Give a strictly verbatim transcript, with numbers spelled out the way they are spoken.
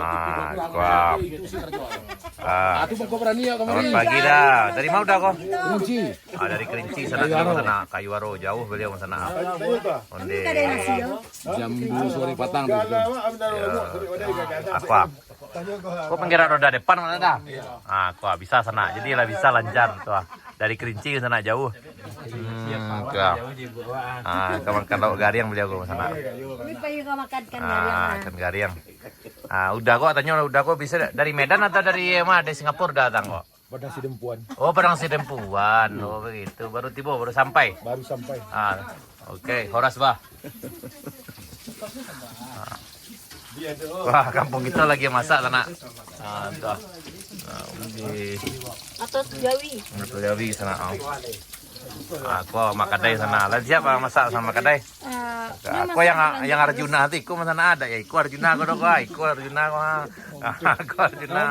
Ah, kuap. Ah. Selamat pagi dah. Dari ma Uda ko? Kerinci. Ah, dari Kerinci sana. Kayu Aro. Kayu Aro, jauah baliau sana. Onde. Jam duo sore patang tu. Ya. Kuap. Ko pinggiran roda depan ma Uda? Ah, kuap bisa sana. Jadi lah bisa lancar tu ah. Dari Kerinci ka sana jauah. Hmm, ka. Ah, ka makan lauk gariang baliau ka sana. Ini payu ka makan ikan gariang, ah, ikan gariang. Ah, Uda ko tanyo, Uda ko bisa dari Medan atau dari ma, dari Singapura Uda datang ko? Padang Sidempuan. Oh, Padang Sidempuan. Oh, begitu. Baru tibo, baru sampai. Baru sampai. Ah, oke, horas bah. Wah, kampung kito lagi masak, sanak. Ah, tu. Ah, ubi. Atau jawi. Atau jawi, sanak. Ah. Ah, ko makadai sana. Lah siapa masak sama makadai? Ah, ko yang, yang Arjuna tu, iko ma sanak ado ya? Iko Arjuna ko doh, ko. Iko Arjuna ko. Ah, iko Arjuna.